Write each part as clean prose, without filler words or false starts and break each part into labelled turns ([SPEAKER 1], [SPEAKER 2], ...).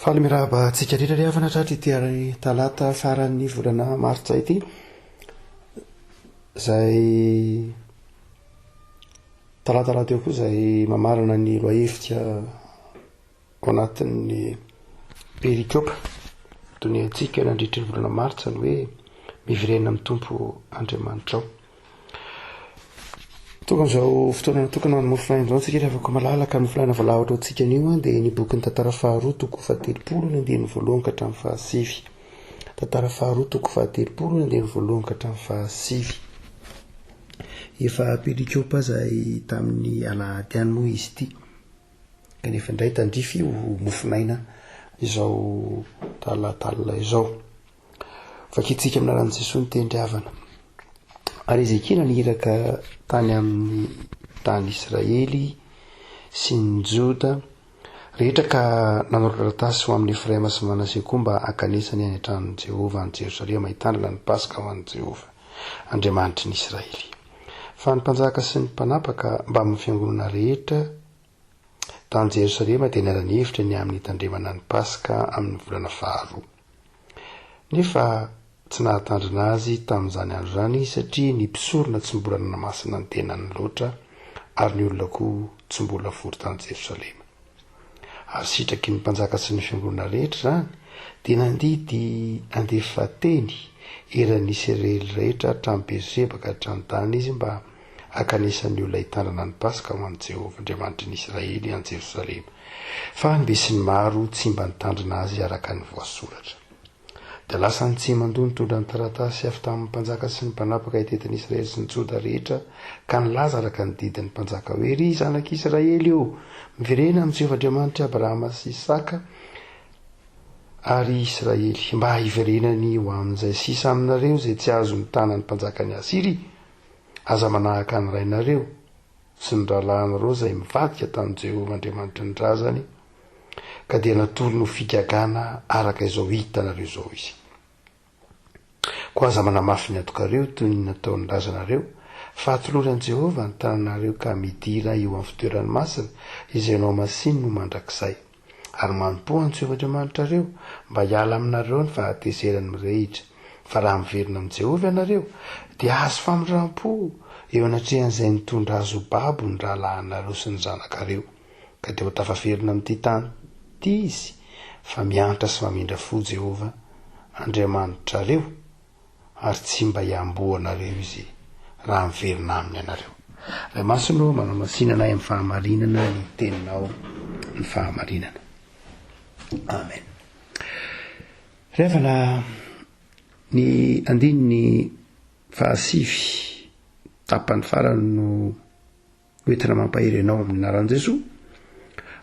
[SPEAKER 1] Faly miarahaba antsika rehetra ry havana tratry ity ary talata faran'ny volana martsa ity izay talata rahateo koa izay mamarana ny lohahevitra ao anatin'ny perikopa doniantsika nandritry ny volana martsa ny hoe miverena amin'ny Tompo Andriamanitrao. Tonga amin'izao fotoana natokana ho an'ny mofonaina izao isika rehefa afaka malalaka ny mofonaina voalahatra ho antsika anio dia ny bokin'ny tantara faharoa toko fahatelopolo ny andininy voalohany ka hatramin'ny fahasivy. Tantara faharoa toko fahatelopolo ny andininy voalohany ka hatramin'ny fahasivy. Efa perikopa izay tamin'ny alahady ihany moa izy ity. Kanefa indray tandrify ho mofonaina izao talatalina izao. Vakintsika amin'ny anaran'i Jesoa ny tendry havana. Ary Hezekia naniraka tany amin'ny tany Israely sy ny Joda rehetra ka nanao taratasy ho amin'i Efraima sy Manase koa mba hankanesany any an-tranon'i Jehovah any Jerosalema hitandrina ny Paska ho an'i Jehovah, Andriamanitry ny Israely. Fa ny mpanjaka sy ny mpanapaka mbamin'ny fiangonana rehetra tany Jerosalema dia niara-nihevitra ny amin'ny hitandremana ny Paska amin'ny volana faharoa. Nefa tsy nahatandrina azy tamin'izany andro izany izy, satria ny mpisorona tsy mbola nanamasina ny tenany loatra, ary ny olona koa tsy mbola vory tany Jerosalema. Ary sitraky ny mpanjaka sy ny fiangonana rehetra izany, dia nandidy handefa teny eran'ny Isiraely rehetra hatramin'i Beerseba ka hatrany Dana izy mba hankanesan'ny olona hitandrina ny Paska ho an'i Jehovah Andriamanitry ny Isiraely any Jerosalema. Fa ny besinimaro tsy mba nitandrina azy araka ny voasoratra. Dia lasa ny tsimandoa nitondra ny taratasy avy tamin'ny mpanjaka sy ny mpanapaka hitety ny Israely sy ny Joda rehetra, ka nilaza araka ny didin'ny mpanjaka hoe, Ry zanak'Israely ô, miverena amin'i Jehovah Andriamanitr'i Abrahama sy Isaka ary Israely, mba hiverenany ho amin'izay sisa aminareo izay tsy azon'ny tanan'ny mpanjakan'i Asyria. Aza manahaka ny rainareo sy ny rahalahinareo izay mivadika tamin'i Jehovah Andriamanitry ny razany, ka dia natolony ho figagana araka izao hitanareo izao izy. Koa aza manamafy ny antokareo toy ny nataon'ny razanareo, fa atolory an'i Jehovah ny tananareo ka midira eo amin'ny fitoerany masina, izay nohamasininy ho mandrakizay. Ary manompoa an'i Jehovah Andriamanitrareo, mba hiala aminareo ny fahatezerany mirehitra. Fa raha miverina amin'i Jehovah ianareo, dia hahazo famindram-po eo anatrehan'izay nitondra azy ho babo ny rahalahinareo sy ny zanakareo. Ka dia ho tafaverina amin'ity tany ity izy, fa miantra sy mamindra fo Jehovah Andriamanitrareo, ary tsy mba hiamboho anareo izy raha miverina aminy ianareo. Ray Masina ô, manamasina anay amin'ny fahamarinana ny teninao ny fahamarinana. Amen. Ry havana, ny andininy fahasivy tapany farany no Hoentina mampahery anao amin'ny anaran'i Jesoa,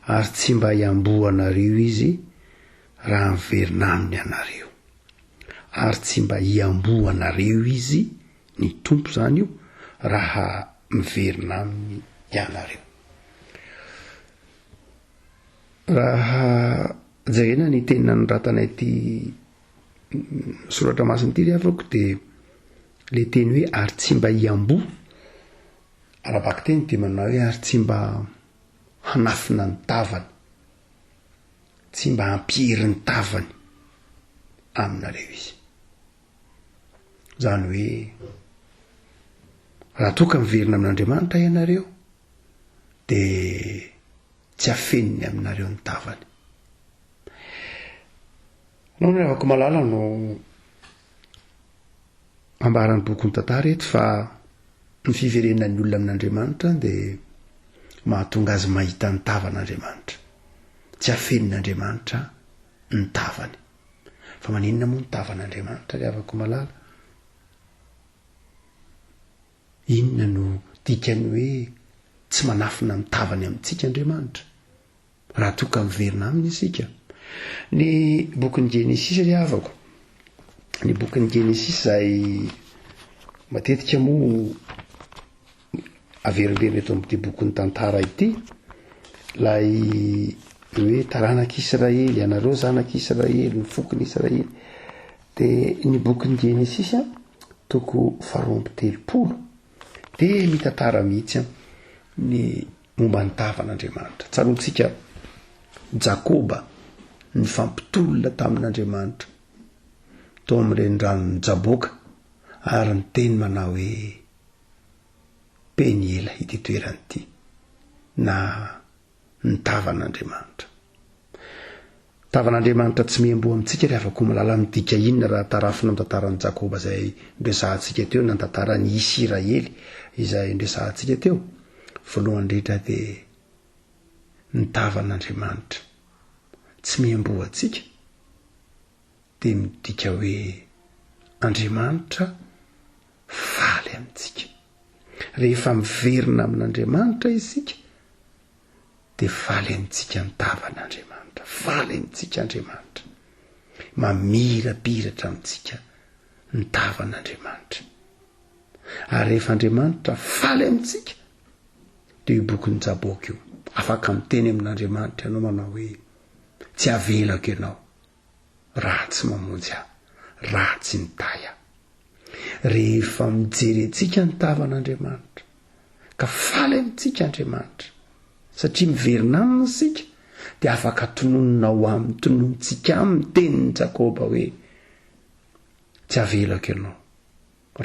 [SPEAKER 1] ary tsy mba hiamboho anareo Izy raha miverina aminy ianareo. Ary tsy mba hiamboho anareo Izy, ny Tompo izany io, raha miverina aminy ianareo. Raha jerena ny teny nanoratana ity soratra masina ity ry havako dia le teny hoe ary tsy mba hiamboho Ara-bakiteny dia manao hoe ary tsy mba hanafina ny tavany, tsy mba hampiery ny tavany aminareo izy. Izany hoe raha toa ka miverina amin'Andriamanitra ianareo dia tsy afeniny aminareo ny tavany. Anao ry havako malala no Ambaran'ny bokin'ny tantara eto fa ny fiverenan'ny olona amin'Andriamanitra dia mahatonga azy mahita ny tavan'Andriamanitra. Tsy afenin'Andriamanitra ny tavany. Fa maninona moa ny tavan'Andriamanitra ry havako malala? Inona no dikan'ny hoe tsy manafina ny tavany amintsika Andriamanitra? Raha toa ka miverina aminy isika. Ny bokin'ny Genesisy ry havako, ny bokin'ny Genesisy izay matetika moa averimberina eto amin'ity bokin'ny tantara ity, ilay hoe taranak'Israely, ianareo zanak'Israely, ny fokon'Israely. Dia ny bokin'ny Genesisy toko faharoa amby telopolo dia mitantara mihitsy ny momba ny tavan'Andriamanitra. Tsaroantsika Jakoba. Nifampitolona tamin'Andriamanitra tao amin'ny reniranon'i Jaboka ary niteny manao hoe, Peniela ity toerana ity, na ny tavan'Andriamanitra. Tavan'Andriamanitra tsy miamboho amintsika ry havako malala midika inona raha tarafina amin'ny tantaran'i Jakoba izay noresahantsika teo na ny tantaran'i Isiraely izay noresahantsika teo? Voalohany indrindra dia ny tavan'Andriamanitra tsy miamboho antsika dia midika hoe Andriamanitra faly amintsika. Rehefa miverina amin'Andriamanitra isika dia faly amintsika ny tavan'Andriamanitra, faly amintsika Andriamanitra. Mamirapiratra amintsika ny tavan'Andriamanitra. Ary rehefa Andriamanitra faly amintsika dia io bokin'i Jaboka io. Afaka miteny amin'Andriamanitra ianao manao hoe tsy avelako ianao raha tsy mamonjy ahy, raha tsy mitahy ahy. Rehefa mijery antsika ny tavan'Andriamanitra, ka faly amintsika Andriamanitra, satria miverina aminy isika, dia afaka tononina ao aminy, tononintsika aminy ny tenin'i Jakoba hoe, Tsy avelako ianao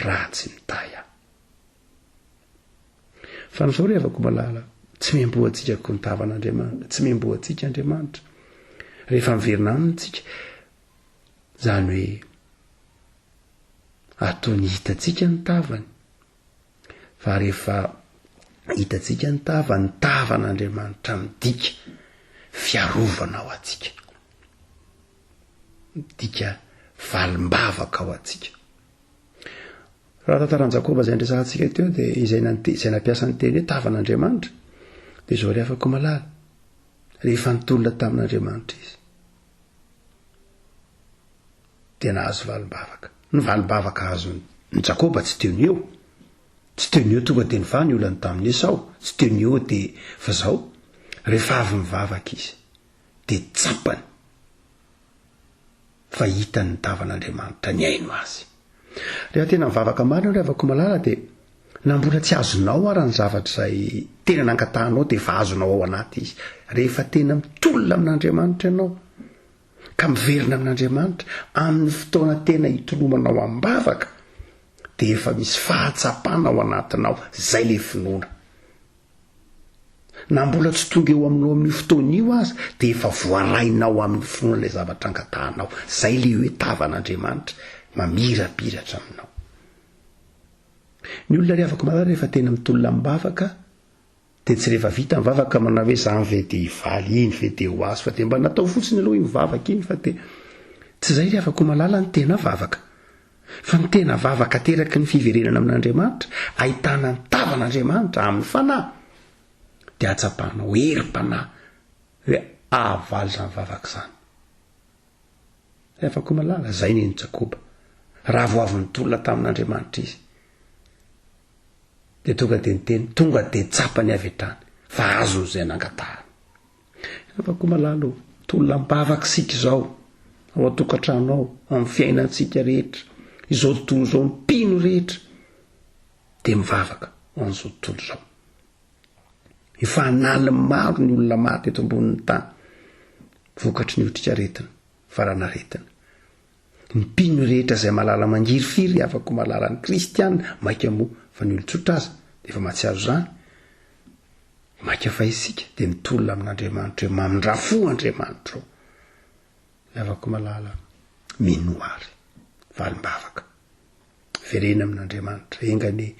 [SPEAKER 1] raha tsy mitahy ahy. Fa ny zao ry havako malala, tsy miamboho antsika koa ny tavan'Andriamanitra, tsy miamboho antsika Andriamanitra. Rehefa miverina aminy tsika, zany hoe ataony hitantsika ny tavany, fa rehefa hitantsika ny tavany, ny tavan'Andriamanitra midika fiarovana ho antsika, midika valim-bavaka ho antsika. Raha tantaran'i Jakoba izay niresahantsika teo dia izay nante, izay nampiasa ny teny hoe tavan'Andriamanitra dia izao ry havako malala, rehefa nitolona tamin'Andriamanitra izy dia nahazo valim-bavaka. Ny valim-bavaka azon'i Jakoba tsy teo ny eo. Tsy teo ny eo tonga dia nivaha ny olany tamin'i Esao, tsy teo ny eo dia fa zao, rehefa avy nivavaka izy dia tsapany fa hitany ny tavan'Andriamanitra nihaino azy. Rehefa tena mivavaka marina ry havako malala dia na mbola tsy azonao ara ny zavatra izay tena nangatahanao dia efa azonao ao anaty izy. Rehefa tena mitolona amin'Andriamanitra ianao ka miverina amin'Andriamanitra amin'ny fotoana tena hitolomanao am-bavaka dia efa misy fahatsapana ao anatinao, izay ilay finoana. Na mbola tsy tonga eo aminao amin'io fotoana io aza dia efa voarainao amin'ny finoana ilay zavatra angatahanao. Izay ilay hoe tavan'Andriamanitra mamirapiratra aminao. Ny olona ry havako malala rehefa tena mitolona am-bavaka dia tsy rehefa vita ny vavaka manao hoe zany ve dia hivaly, iny ve dia ho azo fa dia mba natao fotsiny aloha iny vavaka iny fa dia tsy izay ry havako malala ny tena vavaka. Fa ny tena vavaka ateraky ny fiverenana amin'Andriamanitra, ahitana ny tavan'Andriamanitra amin'ny fanahy, dia ahatsapanao herim-panahy hoe hahavaly izany vavaka izany. Rehefa koa malala, izay neny Jakoba. Raha vao avy nitolona tamin'Andriamanitra izy, dia tonga dia niteny, tonga dia tsapany avy hatrany fa azony izay nangatahany. Havako malala o, tolona am-bavaka isika izao, ao an-tokantrano ao, amin'ny fiainantsika rehetra, izao tontolo izao, ny mpino rehetra dia mivavaka ho an'izao tontolo izao. Efa an'aliny maro ny olona maty eto ambonin'ny tany vokatry ny otrikaretina, valanaretina. Ny mpino rehetra izay mahalala mangirifiry, havako malala, ny kristiana, maika moa fa ny olon-tsotra aza dia efa mahatsiaro izany, Maika fa isika dia mitolona amin'Andriamanitra hoe mamindrà fo Andriamanitra ô. Ny havako malala, minoa ary. Valim-bavaka. Verena amin'Andriamanitra, enga anie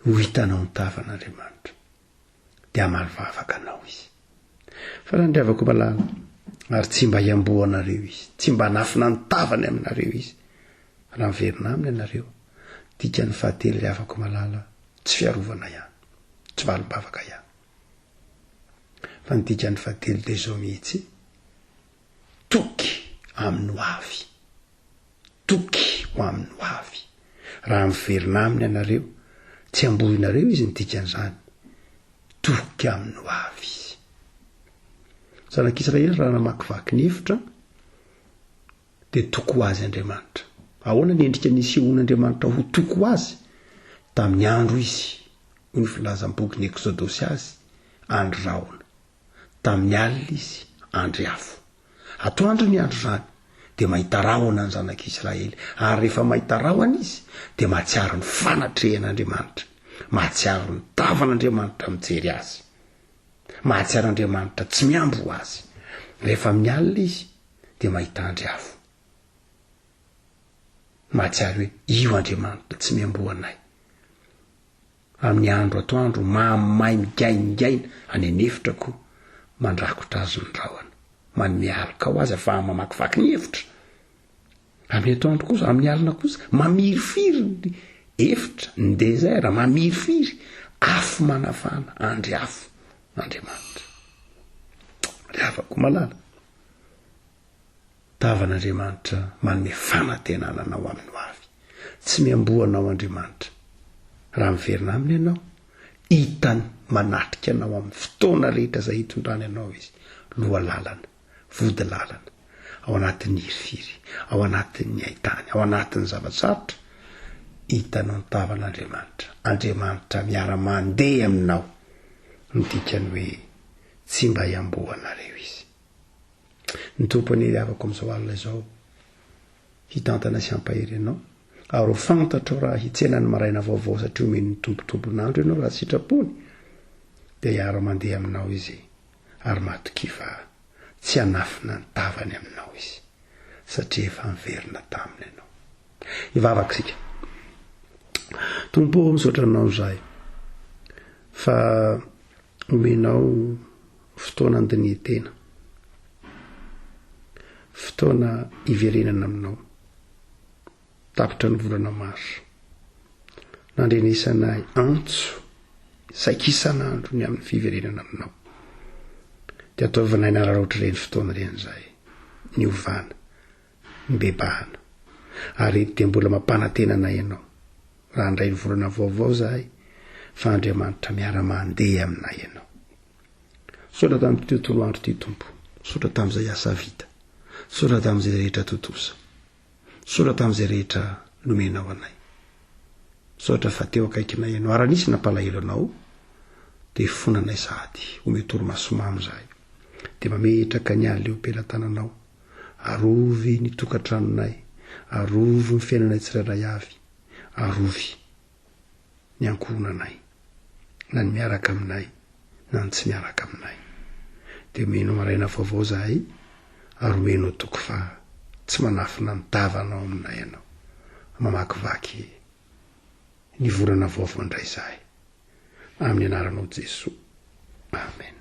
[SPEAKER 1] ho hitanao ny tavan'Andriamanitra. Dia hamaly vavaka anao izy. Fa raha ny havako malala, ary tsy mba hiamboho anareo izy, tsy mba hanafina ny tavany aminareo izy. Raha miverina aminy ianareo, dikan'ny fahatelo ry havako malala, tsy fiarovana ihany. Tsy valim-bavaka ihany. Fa ny dikan'ny fahatelo dia izao mihitsy, toky amin'ny ho avy. Toky ho amin'ny ho avy. Raha miverina aminy ianareo, tsy ambohinareo izy ny dikan'izany. Toky amin'ny ho avy izy. Zanak'Israely raha namakivaky ny efitra, dia toky ho azy Andriamanitra. Ahoana ny endrika nisehoan'Andriamanitra ho toky ho azy? Tamin'ny andro izy, hoy ny filazam-bokin'ny Eksodosy azy, andry rahona. Tamin'ny alina izy, andry afo. Atoandro ny andro izany, dia mahita rahona ny zanak'Israely, ary rehefa mahita rahona izy, dia mahatsiaro ny fanatrehan'Andriamanitra, mahatsiaro ny tavan'Andriamanitra mijery azy, mahatsiaro Andriamanitra tsy miamboho azy. Rehefa amin'ny alina izy, dia mahita andry afo. Mahatsiaro hoe io Andriamanitra tsy miamboho anay. Amin'ny andro atoandro mahamay migaingaina any an'efitra koa mandrakotra azy ny rahona. Manome aloka ho azy afahany mamakivaky ny efitra. Amin'ny atoandro kosa, amin'ny alina kosa, mamirifiry ny efitra, ny désert, mamirifiry, afo manafana, andry afo, Andriamanitra. Ry havako malala, Tavan'Andriamanitra manome fanantenana anao amin'ny ho avy. Tsy miamboho anao Andriamanitra. Raha miverina aminy ianao, hitany manatrika anao amin'ny fotoana rehetra izay hitondrany anao izy. Loha lalana, vody lalana, ao anatin'ny hirifiry, ao anatin'ny haitany, ao anatin'ny zava-tsarotra, hitanao ny tavan'Andriamanitra. Andriamanitra miara-mandeha aminao. Ny dikany hoe tsy mba hiamboho anareo izy. Ny Tompo anie hiavako amin'izao alina izao, hitantana sy hampahery anao, ary ho fantatrao raha hitsena ny maraina vaovao satria omen'ny Tompo tombon'andro ianao raha sitrapony, dia hiara-mandeha aminao Izy, ary matokia fa tsy hanafina ny tavany aminao Izy, satria efa niverina taminy ianao. Hivavaka isika. Tompo ô, misaotra Anao izahay fa omenao Fotoana andinihan-tena. Fotoana hiverenana aminao. Tapitra ny volana marsa. Nandrenesana antso saika isan'andro ny amin'ny fiverenana aminao. Dia ataovinay nararaotra ireny fotoana ireny izahay. Niovana. Nibebahana. Ary eto dia mbola mampanantena anay ianao. Raha handray ny volana vaovao izahay, fa Andriamanitra miara-mandeha aminay ianao. Misaotra tamin'ity tontolo andro ity Tompo. Misaotra tamin'izay asa vita. Misaotra tamin'izay rehetra tontosa. Misaotra tamin'izay rehetra nomenao anay. Misaotra fa teo akaikinay ianao. Ary raha nisy nampalahelo anao, dia fonanay sahady. Omeo torimaso mamy izahay. Dia mametraka ny alina eo am-pelatananao. Arovy ny tokantranonay. Arovy ny fiainanay tsirairay avy. Arovy. ny ankohonanay, na ny miaraka aminay na ny tsy miaraka aminay. Dia omeno maraina vaovao izahay ary omeno toky fa tsy manafina ny tavanao aminay ianao. Mamakivaky ny volana vaovao indray izahay. Amin'ny anaranao Jesoa. Amen.